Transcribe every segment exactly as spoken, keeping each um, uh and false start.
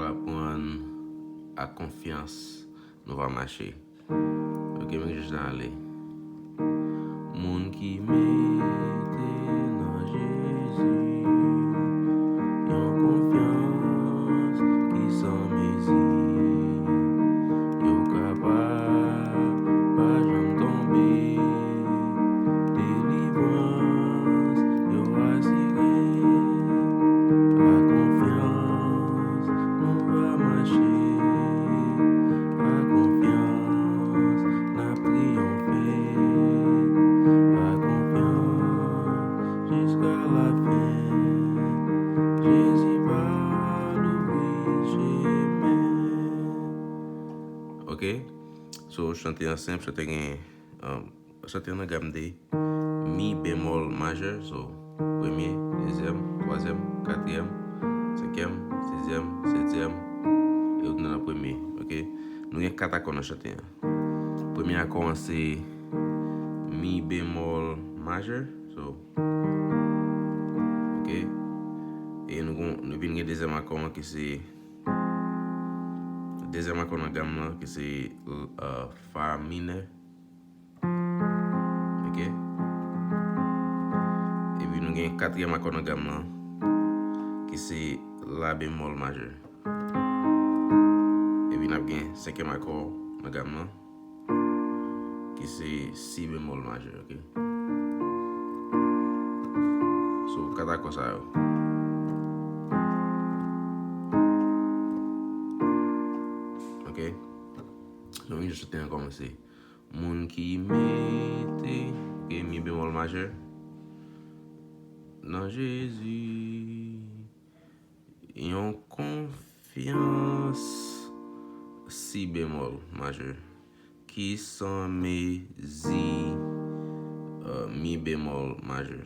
Aprann ak konfyans nou va mache. Ok, men jis nan ale. Moun ki mete nan Jezi yon konfyans ki san mezi, yo kapab pa janm tonbe. Delivrans yo asire. Pa konfyans nou va mache. Pa konfyans n ap triyonfe. Pa konfyans jiska lafen. Jezi va louvri chemen. Ok? So, chante an senp, chante gen, um, chante an nan gam de mi bemòl majè, so, premye, dezyèm, twazyèm, katriyèm, senkyèm, sizyèm, setyèm, e ou tounen nan premye, ok? Nou gen kat akò nan chante an. Premye akò an se mi bemòl majè, so, ok? E nou gon, nou vin gen dezyèm akò an ki se, dezyèm akò nan gam nan ki se, uh, fa minè. Ok? Epi nou gen katriyèm akò nan gam nan, ki se la bemòl majè. Epi n ap gen senkyèm akò nan gam nan, ki se si bemòl majè, ok? So, kat akò sa yo. Ok? So, nou jis chante an kòmanse. Moun ki mete, ok, mi bemòl majè nan Jezi, yon konfyans si bemòl majè ki san mezi, uh, mi bemòl majè.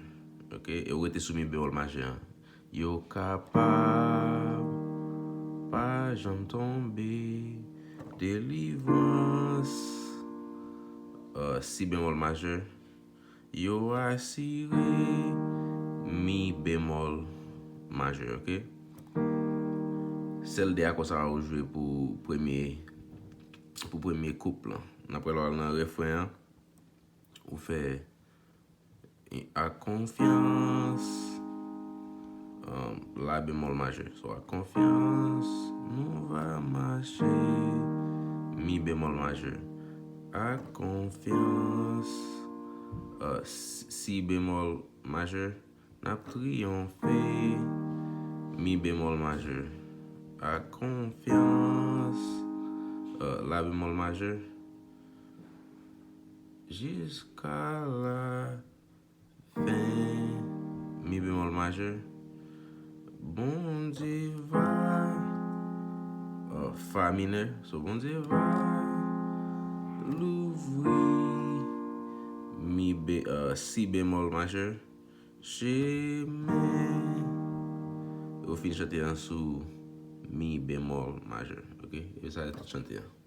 Ok, e ou rete sou mi bemòl majè an. Yo kapab pa janm tonbe. Delivrans, uh, si bemòl majè. Yo asire, mi bemòl majè, ok? Sèl de akò sa yo jwe pou premye, pou premye koup lan. N ap pral al nan refren an. Ou fè ak konfyans, um, la bemòl majè. So, ak konfyans, nou va mache. Mi bemòl majè. Ak konfyans, uh, si, si bemòl majè. N ap triyonfe. Mi bemòl majè. Ak konfyans, uh, la bemòl majè. Jiska la fen, mi bemòl majè. Bondye va, uh, fa minè. So, Bondye va louvri mi be, uh, si bemòl majè. Chemen. Ou fin chante an sou mi bemòl majè. Ok? E sa se tout chante an.